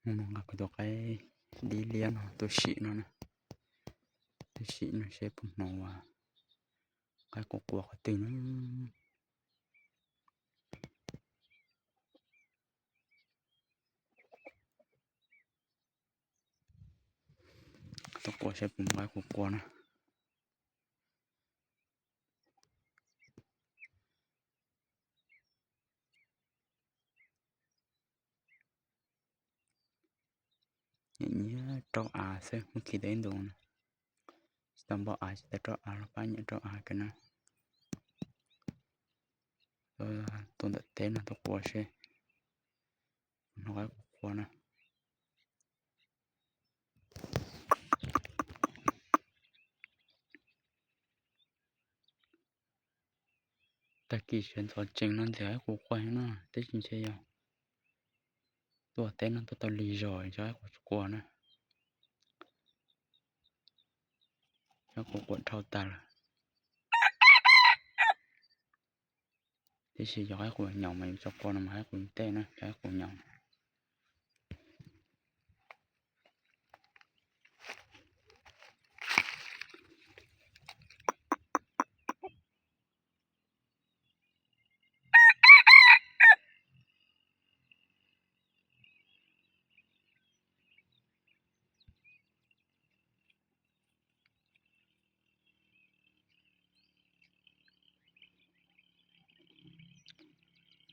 Hnub no nqa kuv tus qaib dib liab no tuaj sim no na, tuaj sim no seb puas hnov ua qaib qua qua qhov twg na. Tuaj qua seb puas hnov qaib qua qua na. Nyiam nyiam rau av xwb, muab khi tau ib ntus na. Tsis tau npau av, tsis tau rau av los pab nyiam rau av kiag na. Tuaj ntawm teb no tuaj qua seb puas hnov qaib qua qua na. Tag kis sawv ntxov tsees no ntxim qaib qua qua na, tab sis ntshe yog tuaj teb no tuaj tau lig zog ntshe qaib qua tsis qua na. Qaib qua qua dhau tag lawm. Tiam sis yog qaib qua nyaum mas yus tso qua no mas qaib qua tej na, yog qaib qua nyaum.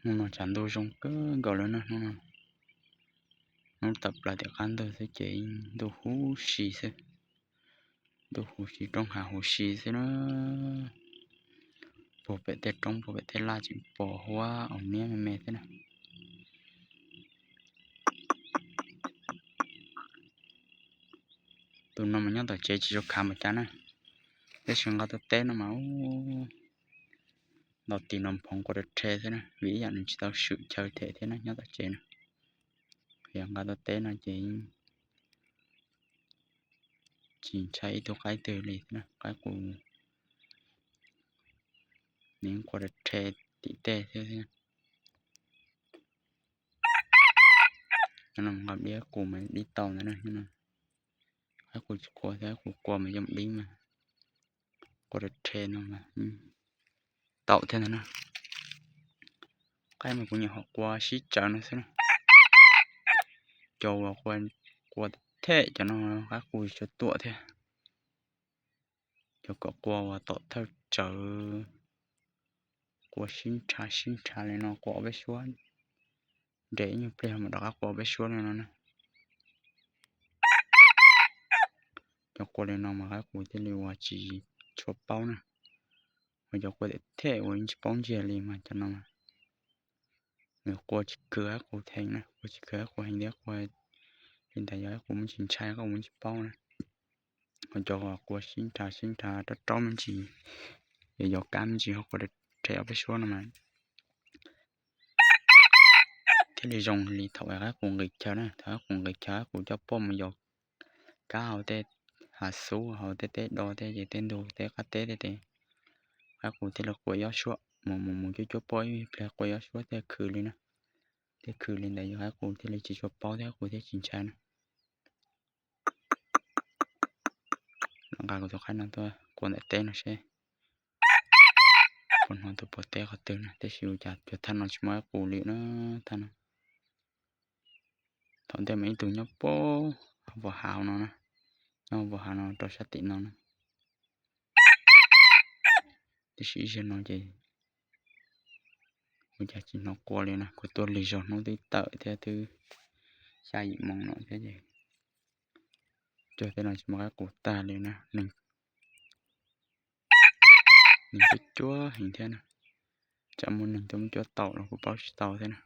Hnub no tshav ntuj zoo kawg nkaus li na, hnub no hnub tawm plaws tim qab ntug xwb ces ntuj huv si xwb. Ntuj huv si, roob hav huv si xwb na. Puag pem tej roob puag pem tej laj tseem pom huab aus niab me me xwb na. Tus no mas nyob tom tsev tsis tshua khav npaum cas na, tab sis nqa tuaj teb no mas ntau tis no phoov qua rau rhe xwb na, vim ib yam nws tsis tau swm chaw them thiab na, nyob tom tsev na. Yog nqa tuaj teb no ces tsis ntshai ib tug qaib twg li thiab na, qaib qus nws qua rau rhe tim tej thiab. Nqa dib qaib qus mas dib tau ntawd na, qaib qus tsis qua thiab, qaib qus qua mas yeej dib mas qua rau rhe no mas tau thiab ntag na. Qaib mas kuv nyiam hom qua sib tsawv no xwb na. Cov uas qua them cov no qaib qus tsis tshua tuam thiab. Cov kom qua uas tom thawj tsawv, qua sib nrhav sib nrhav li no, qua ob peb suab, nres ib nyuag pliag mam rov qab qua ob peb suab li no na. Cov qua li no mas qaib qus thiaj li uas tsis tshua paub na. Ho cov qua them them uas yeej tsis paub ntsiag li mas cov no nws qua tsis khwv qaib qus heev na, qua tsis khwv qaib qus heev thiab qua li ntawd yog qaib qus muaj tsis ntshai, qaib qus muaj tsis paub na. Ho cov qua sib nrhav sib nrhav rov raub me ntsis, yog yov kab me ntsis ho qua rhe ob peb suab no mas thiaj li zoo li thaum qaib qus nqis chaw na. Thaum qaib qus nqis chaw qaib qus coj poj mus yov kab hauv tej hav xub, hauv tej teb do tej, ces tej ntug tej qab teb tej tes, qaib qus thiaj li qua ib ob suab, mus mus mus cuab cuab poj ib pliag qua ib ob suab thiaj khwv li na. Thiaj khwv li ntawd yog qaib qus thiaj li tsis tshua paub thiab qaib qus thiaj tsis ntshai na. Nqa kuv tus qaib no tuaj qua ntawm teb no seb puas hnov tus puav teb qhov twg na, tab sis ua cas cov thaj no tsis muaj qaib qus li na, thaj no. Thaum ntej mas ib tug nyob puag vos hav no na, nyob vos hav no rau sab tim no na. Tab sis ib zaug no ces ua cas tsis hnov qua li na, kuv tuaj lig zog hnub twb tawm thiab twb xya yim moos no thiab ces cov tej no tsis muaj qaib qus tag li na. Neeg cuab cuab heev thiab na, tsam muaj neeg tuaj muab cuab tau los kuv paub tsis tau thiab na.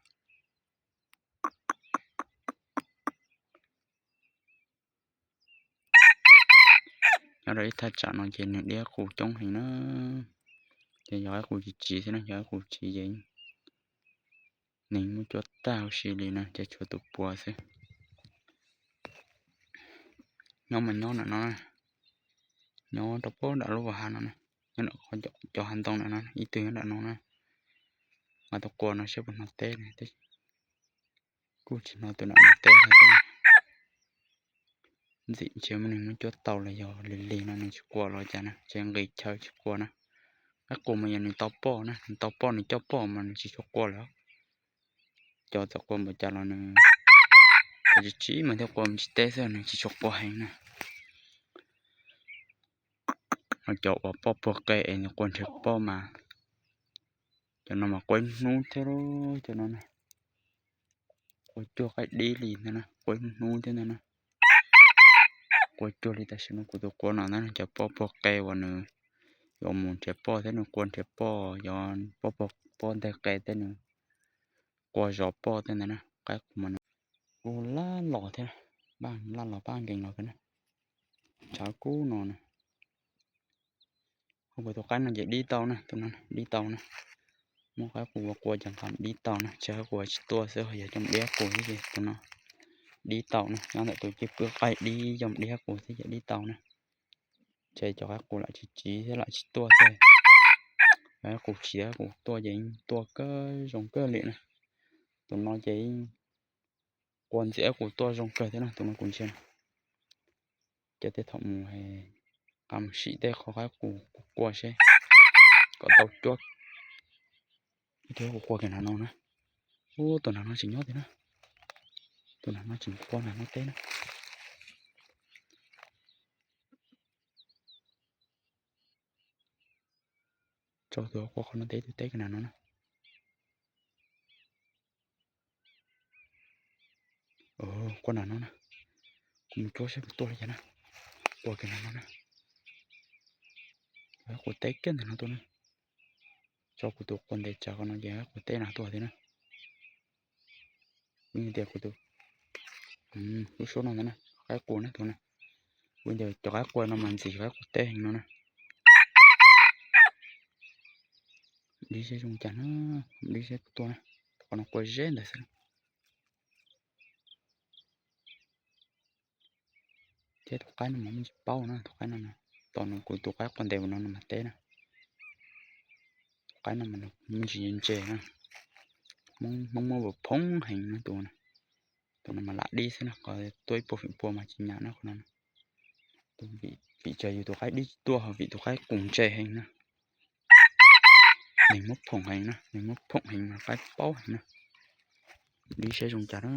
Nyob rau ib thaj tsam no ces neeg dib qus coob heev na, ces yog qaib qus tsis tsiv xwb na, yog qaib qus tsiv ces neeg muab cuab tag huv si li na, ces tshuav tus puav xwb. Nyob mas nyob ntawm no, nyob rau puag nram lub vos hav no na, nyob nram cov hav ntoo ntawm no, ib tug nyob nram no na. Nqa tuaj qua no seb puas hnov teb na, kuj tsis hnov tus nram no teb no thiab. Ntxim ntshe muaj neeg muab cuab tau los yog lig lig no nws tsis qua los cas na, ntshe nqis chaw tsis qua na. Qaib qus mas yog nws tau poj na, nws tau poj nws coj poj mas nws tsis tshua qua lawm. Cov txawm qua npaum cas los nws tsis tsis mas thiaj qua tsis teb xwb, nws tsis tshua qua heev na. Ho cov uas poj puag qe es nws qua nrhiav poj mas, cov no mas qua ib hnub thiab, cov no na, qua cuag qaib dib li ntag na, qua ib hnub thiab ntag na. Qua cuag li tam sim no kuv tus qua no na, cov poj puag qe uas nws yuav mus nrhiav poj thiab nws qua nrhiav poj, yog poj puag poj nteg qe thiab nws qua zov poj thiab ntag na. Qaib qus mas nws kuj laj los thiab, laj los paj nkees los thiab na. Tshav kub no na. Ho kuv tus qaib no ces dib tau na, tus no dib tau na. Muab qaib qus ua qua cov nqaij dib tau na, tseg qaib qus tsis tuaj xwb, yog coj mus dib qaib qus xwb ces tus no dib tau na, nyob ntawm tus cwj pwm qaib dib coj mus dib qaib qus xwb ces dib tau na. Ces cov qaib qus lam tsis tsiv thiab lam tsis tuaj xwb. Qaib qus tsiv qaib qus tuaj ces yeej tuaj kawg zoo kawg li na. Tus no ces yeej qua ntxiv qaib qus tuaj zoo kawg thiab na, tus no kuv ntsia na. Ces tej thaum mus, qa mus sim tej qhov qaib qus kuv qua seb kom tau cuab. Ib tus qaib qus qua kiag nram no na. Ub, tus nram no tseem nyob thiab na. Tus nram no tseem qua nram no teb na. Tsau tus qua qhov no teb, tus teb kiag nram no na. Qua nram no na. Kuv mus cuab seb puas tuaj li cas na. Qua kiag nram no na. Qaib qus teb kiag ntawm no tuaj na. Tsau kuv tus qua ntes tsav qhov no ces qaib qus teb nram tuaj thiab na. Kuv tias kuv tus, lub suab no ntag na, qaib qus na tus na. Kuv tias cov qaib qua no mas ntxim qaib qus teb heev no na. Dib seb zoo cas na, dib seb puas tuaj na. Qhov no qua zeb ntawd xwb. Thiab tus qaib no mas muaj ntsis paub na, tus qaib no, tos nws kuv tus qaib qua ntes ua no no mas teb na. Tus qaib no mas nws muaj ntsis ntse na. Hmoob muab vawm phoob heev na tus na. Tus no mas lam dib xwb na, qhov tuaj ib puas feem pua mas tsis nyam na qhov no. Vim tsam yus tus qaib dib tsis tuaj ho vim tus qaib qus ntse heev na. Neeg muab phoom heev na, neeg muab phoom heev mas qaib paub heev na. Dib saib zoo cas na.